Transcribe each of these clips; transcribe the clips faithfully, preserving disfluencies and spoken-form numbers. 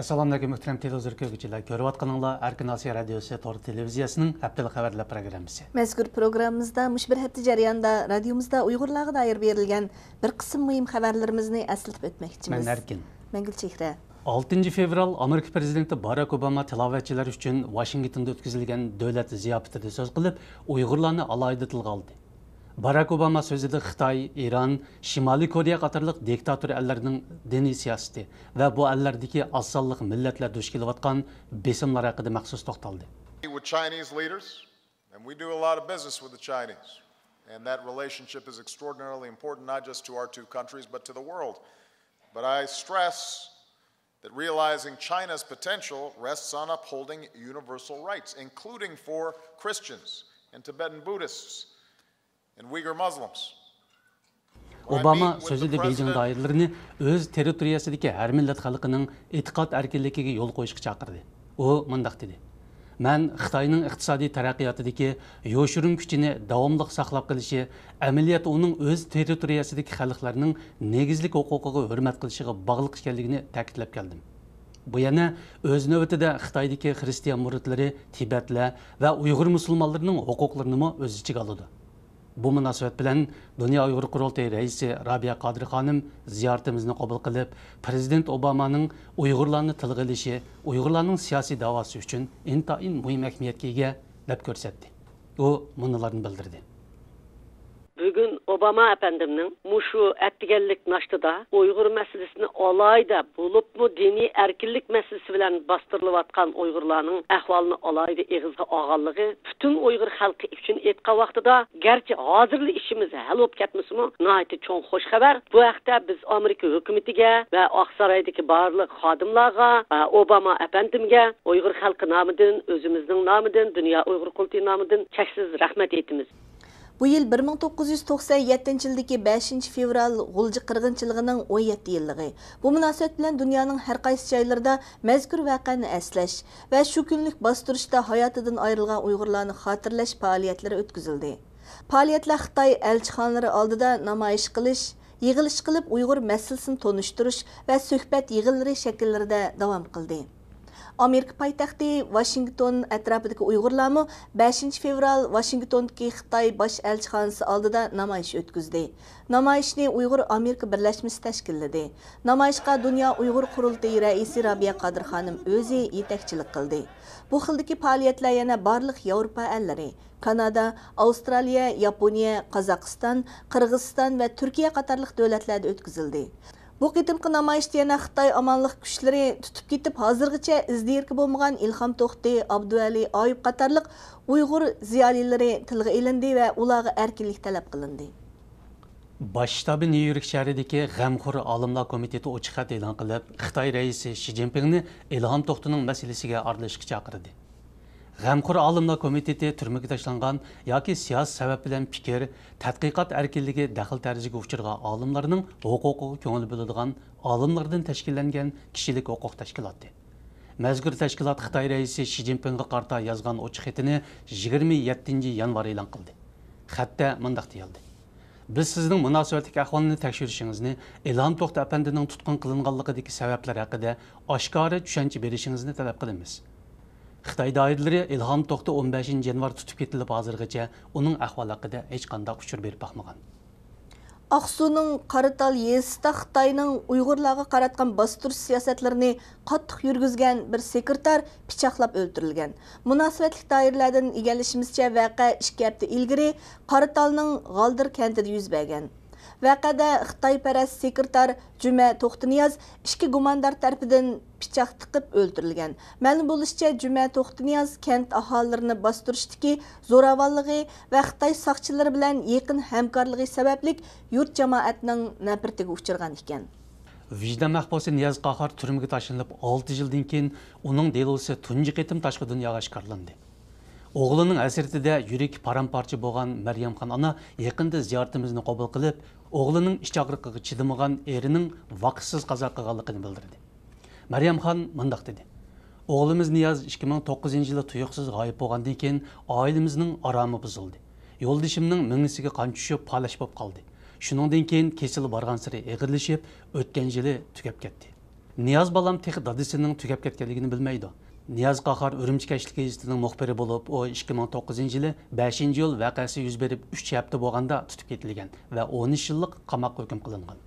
ئەسسالامۇئەلەيكۇم، مۆھتەرەم تېلېۋىزور كۆرگۈچىلەر. كۆرۈۋاتقىنىڭلار ئەركىن ئاسىيا رادىيوسى تور تېلېۋىزىيەسىنىڭ ھەپتىلىك خەۋەرلەر پروگراممىسى. مەزكۇر پروگراممىمىزدا مۇشۇ بىر ھەپتە جەريانىدا رادىيومىزدا ئۇيغۇرلارغا دائىر بېرىلگەن بىر قىسىم مۇھىم خەۋەرلىرىمىزنى ئەسلىتىپ ئۆتمەكچىمىز. مەن ئەركىن. مەن گۈلچېھرە. ئالتىنچى فېۋرال ئامېرىكا پىرېزىدېنتى باراك ئوباما تىلاۋەتچىلەر ئۈچۈن ۋاشىنگتوندا ئۆتكۈزۈلگەن دۆلەت زىياپىتىدە سۆز قىلىپ، ئۇيغۇرلارنى ئالاھىدە تىلغا ئالدى. باراك ئوباما سۆزىدە خىتاي، ئىران، شىمالىي كورېيە قاتارلىق دىكتاتور ئەللەرنىڭ دىنىي سىياسىتى ۋە بۇ ئەللەردىكى ئاز سانلىق مىللەتلەر دۇچ كېلىۋاتقان بېسىملار ھەققىدە مەخسۇس توختالدى. With Chinese leaders, and we do a lot of business with the Chinese, and that relationship is extraordinarily important not just to our two countries, but to the world. But I stress that realizing China's potential rests on upholding universal rights, including for Christians and Tibetan Buddhists and Uyghur Muslims. ئوباما سۆزىدە بېيجىڭ دائىرىلىرىنى ئۆز تېررىتورىيەسىدىكى ھەر مىللەت خەلقىنىڭ ئېتىقاد ئەركىنلىكىگە يول قويۇشقا چاقىردى. ئۇ مۇنداق دېدى: مەن خىتاينىڭ ئىقتىسادىي تەرەققىياتىدىكى يوشۇرۇن كۈچىنى داۋاملىق ساقلاپ قېلىشى، ئەمەلىيەتتە ئۇنىڭ ئۆز تېررىتورىيەسىدىكى خەلقلەرنىڭ نېگىزلىك ھوقۇقىغا ھۆرمەت قىلىشىغا باغلىق ئىكەنلىكىنى تەكىتلەپ كەلدىم. بۇ يەنە ئۆز نۆۋىتىدە خىتايدىكى خىرىستىيان مۇرىتلىرى، تىبەتلەر ۋە ئۇيغۇر مۇسۇلمانلىرىنىڭ ھوقۇقلىرىنىمۇ ئۆز ئىچىگە ئالىدۇ. بۇ مۇناسىۋەت بىلەن دۇنيا ئۇيغۇر قۇرۇلتىيى رەئىسى رابىيە قادىر خانىم زىيارىتىمىزنى قوبۇل قىلىپ، پىرېزىدېنت ئوبامانىڭ ئۇيغۇرلارنى تىلغا ئېلىشى ئۇيغۇرلارنىڭ سىياسىي دەۋاسى ئۈچۈن ئىنتايىن مۇھىم ئەھمىيەتكە ئىگە، دەپ كۆرسەتتى. ئۇ مۇنۇلارنى بىلدۈردى. بۈگۈن ئوباما ئەپەندىمنىڭ مۇشۇ ئەتىگەنلىك ناشتىدا ئۇيغۇر مەسىلىسىنى ئالاھىدە، بولۇپمۇ دىنىي ئەركىنلىك مەسىلىسى بىلەن باستۇرۇلۇۋاتقان ئۇيغۇرلارنىڭ ئەھۋالىنى ئالاھىدە ئېغىزغا ئالغانلىقى پۈتۈن ئۇيغۇر خەلقى ئۈچۈن ئېيتقان ۋاقتىدا، گەرچە ھازىرلا ئىشىمىز ھەل بولۇپ كەتمىسىمۇ، ناھايىتى چوڭ خۇش خەۋەر. بۇ ھەقتە بىز ئامېرىكا ھۆكۈمىتىگە ۋە ئاقسارايدىكى بارلىق خادىملارغا، ئوباما ئەپەندىمگە ئۇيغۇر خەلقى نامىدىن، ئۆزىمىزنىڭ نامىدىن، دۇنيا ئۇيغۇر قۇرۇلتىيى نامىدىن چەكسىز رەھمەت ئېيتىمىز. بۇ يىل بىر مىڭ توققۇز يۈز توقسەن يەتتىنچى يىلدىكى بەشىنچى فېۋرال غۇلجا قىرغىنچىلىقىنىڭ ئون يەتتە يىللىقى. بۇ مۇناسىۋەت بىلەن دۇنيانىڭ ھەر قايسى جايلىرىدا مەزكۇر ۋەقەنى ئەسلەش ۋە شۇ كۈنلۈك باستۇرۇشتا ھاياتىدىن ئايرىلغان ئۇيغۇرلارنى خاتىرىلەش پائالىيەتلىرى ئۆتكۈزۈلدى. پائالىيەتلەر خىتاي ئەلچىخانىلىرى ئالدىدا نامايىش قىلىش، يىغىلىش قىلىپ، ئۇيغۇر مەسىلىسىنى تونۇشتۇرۇش ۋە سۆھبەت يىغىنلىرى شەكىللىرىدە داۋام قىلدى. ئامېرىكا پايتەختى ۋاشىنگتون ئەتراپىدىكى ئۇيغۇرلارمۇ بەشىنچى فېۋرال ۋاشىنگتوندىكى خىتاي باش ئەلچىخانىسى ئالدىدا نامايىش ئۆتكۈزدى. نامايىشنى ئۇيغۇر ئامېرىكا بىرلەشمىسى تەشكىللىدى. نامايىشقا دۇنيا ئۇيغۇر قۇرۇلتىيى رەئىسى رابىيە قادىر خانىم ئۆزى يېتەكچىلىك قىلدى. بۇ خىلدىكى پائالىيەتلەر يەنە بارلىق ياۋروپا ئەللىرى، كانادا، ئاۋسترالىيە، ياپونىيە، قازاقىستان، قىرغىزىستان ۋە تۈركىيە قاتارلىق دۆلەتلەردە ئۆتكۈزۈلدى. بۇ قېتىمقى نامايىشتا يەنە خىتاي ئامانلىق كۈچلىرى تۇتۇپ كېتىپ، ھازىرغىچە ئىز-دېرىكى بولمىغان ئىلھام توختى، ئابدۇئەلى ئايۇپ قاتارلىق ئۇيغۇر زىيالىيلىرى تىلغا ئېلىندى ۋە ئۇلارغا ئەركىنلىك تەلەپ قىلىندى. باش شتابى نيۇ يورك شەھىرىدىكى غەمخور ئالىملار كومىتېتى ئوچۇق خەت ئېلان قىلىپ، خىتاي رەئىسى شى جىنپىڭنى ئىلھام توختىنىڭ مەسىلىسىگە ئارىلىشىشقا چاقىردى. غەمخور ئالىملار كومىتېتى تۈرمىگە تاشلانغان ياكى سىياسىي سەۋەب بىلەن پىكىر، تەتقىقات ئەركىنلىكى دەخلى-تەرۇزىگە ئۇچرىغان ئالىملارنىڭ ھوقۇقىغا كۆڭۈل بۆلىدىغان ئالىملاردىن تەشكىللەنگەن كىشىلىك ھوقۇق تەشكىلاتى. مەزكۇر تەشكىلات خىتاي رەئىسى شى جىنپىڭغا قارىتا يازغان ئوچۇق خېتىنى يىگىرمە يەتتىنچى يانۋار ئېلان قىلدى. خەتتە مۇنداق دېيىلدى: بىز سىزنىڭ مۇناسىۋەتلىك ئەھۋالىنى تەكشۈرۈشىڭىزنى، ئىلھام توختى ئەپەندىنىڭ تۇتقۇن قىلىنغانلىقىدىكى سەۋەبلەر ھەققىدە ئاشكارا چۈشەنچە بېرىشىڭىزنى تەلەپ قىلىمىز. خىتاي دائىرىلىرى ئىلھام توختى ئون بەشىنچى يانۋار تۇتۇپ كېتىلىپ، ھازىرغىچە ئۇنىڭ ئەھۋالى ھەققىدە ھېچقانداق ئۇچۇر بېرىپ باقمىغان. ئاقسۇنىڭ قاراتال يېزىسىدا خىتاينىڭ ئۇيغۇرلارغا قاراتقان باستۇرۇش سىياسەتلىرىنى قاتتىق يۈرگۈزگەن بىر سېكرېتار پىچاقلاپ ئۆلتۈرۈلگەن. مۇناسىۋەتلىك دائىرىلەردىن ئىگىلىشىمىزچە، ۋەقە ئىككى ھەپتە ئىلگىرى قاراتالنىڭ غالدىر كەنتىدە يۈز بەرگەن. ۋەقەدە خىتايپەرەس سېكرېتار جۈمە توختىنىياز ئىككى گۇماندار تەرىپىدىن پىچاق تىقىپ ئۆلتۈرۈلگەن. مەلۇم بولۇشىچە، جۈمە توختىنىياز كەنت ئاھالىلىرىنى باستۇرۇشتىكى زوراۋانلىقى ۋە خىتاي ساقچىلىرى بىلەن يېقىن ھەمكارلىقى سەۋەبلىك يۇرت جامائەتنىڭ نەپرىتىگە ئۇچرىغان ئىكەن. ۋىجدان مەھبۇسى نىياز قاھار تۈرمىگە تاشلىنىپ ئالتە يىلدىن كېيىن ئۇنىڭ دېلوسى تۇنجى قېتىم تاشقى دۇنياغا ئاشكارىلاندى. ئوغلىنىڭ ھەسرىتىدە يۈرىكى پارام-پارچە بولغان مەريەمخان ئانا يېقىندا زىيارىتىمىزنى قوبۇل قىلىپ، ئوغلىنىڭ ئىچ ئاغرىقىغا چىدىمىغان ئېرىنىڭ ۋاقىتسىز قازا قىلغانلىقىنى بىلدۈردى. مەريەمخان مۇنداق دېدى: ئوغلىمىز نىياز ئىككى مىڭ توققۇزىنچى يىلى تۇيۇقسىز غايىب بولغاندىن كېيىن، ئائىلىمىزنىڭ ئارامى بۇزۇلدى. يولدىشىمنىڭ مېڭىسىگە قان چۈشۈپ، پالەچ بولۇپ قالدى. شۇنىڭدىن كېيىن كېسىلى بارغانسېرى ئېغىرلىشىپ، ئۆتكەن يىلى تۈگەپ كەتتى. نىياز بالام تېخى دادىسىنىڭ تۈگەپ كەتكەنلىكىنى بىلمەيدۇ. نىياز قاھار ئۈرۈمچى كەچلىك گېزىتىنىڭ مۇخبىرى بولۇپ، ئۇ ئىككى مىڭ توققۇزىنچى يىلى بەشىنچى ئىيۇل ۋەقەسى يۈز بېرىپ ئۈچ ھەپتە بولغاندا تۇتۇپ كېتىلگەن ۋە ئون ئۈچ يىللىق قاماققا ھۆكۈم قىلىنغان.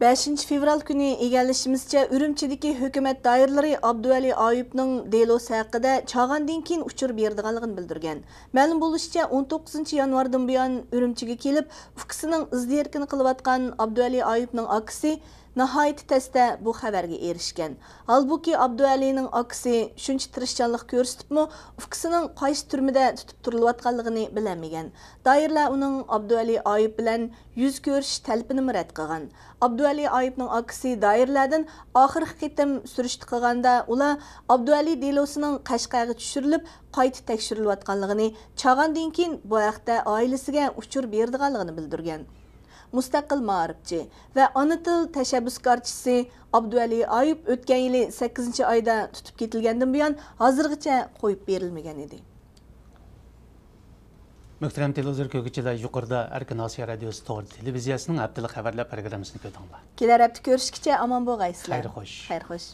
بەشىنچى فېۋرال كۈنى ئىگىلىشىمىزچە، ئۈرۈمچىدىكى ھۆكۈمەت دائىرىلىرى ئابدۇئەلى ئايۇپنىڭ دېلوسى ھەققىدە چاغاندىن كېيىن ئۇچۇر بېرىدىغانلىقىنى بىلدۈرگەن. مەلۇم بولۇشىچە، ئون توققۇزىنچى يانۋاردىن بۇيان ئۈرۈمچىگە كېلىپ، ئۇكىسىنىڭ ئىز دېرىكىنى قىلىۋاتقان ئابدۇئەلى ئايۇپنىڭ ئاكىسى ناھايىتى تەستە بۇ خەۋەرگە ئېرىشكەن. ھالبۇكى، ئابدۇئەلىنىڭ ئاكىسى شۇنچە تىرىشچانلىق كۆرسىتىپمۇ، ئۇكىسىنىڭ قايسى تۈرمىدە تۇتۇپ تۇرۇلۇۋاتقانلىقىنى بىلەلمىگەن. دائىرىلەر ئۇنىڭ ئابدۇئەلى ئايۇپ بىلەن يۈز كۆرۈشۈش تەلىپىنىمۇ رەت قىلغان. ئابدۇئەلى ئايۇپنىڭ ئاكىسى دائىرىلەردىن ئاخىرقى قېتىم سۈرۈشتە قىلغاندا، ئۇلار ئابدۇئەلى دېلوسىنىڭ قەشقەرگە چۈشۈرۈلۈپ، قايتا تەكشۈرۈلۈۋاتقانلىقىنى، چاغاندىن كېيىن بۇ ھەقتە ئائىلىسىگە ئۇچۇر بېرىدىغانلىقىنى بىلدۈرگەن. مۇستەقىل مائارىپچى ۋە ئانا تىل تەشەببۇسكارچىسى ئابدۇئەلى ئايۇپ ئۆتكەن يىلى سەككىزىنچى ئايدا تۇتۇپ كېتىلگەندىن بۇيان، ھازىرغىچە قويۇپ بېرىلمىگەن ئىدى. مۆھتەرەم تېلېۋىزور كۆرگۈچىلەر، يۇقىرىدا ئەركىن ئاسىيا رادىيوسى تور تېلېۋىزىيەسىنىڭ ھەپتىلىك خەۋەرلەر پروگراممىسىنى كۆردۈڭلار. كېلەر ھەپتە كۆرۈشكىچە ئامان بولغايسىلەر. خەير خوش. خەير خوش.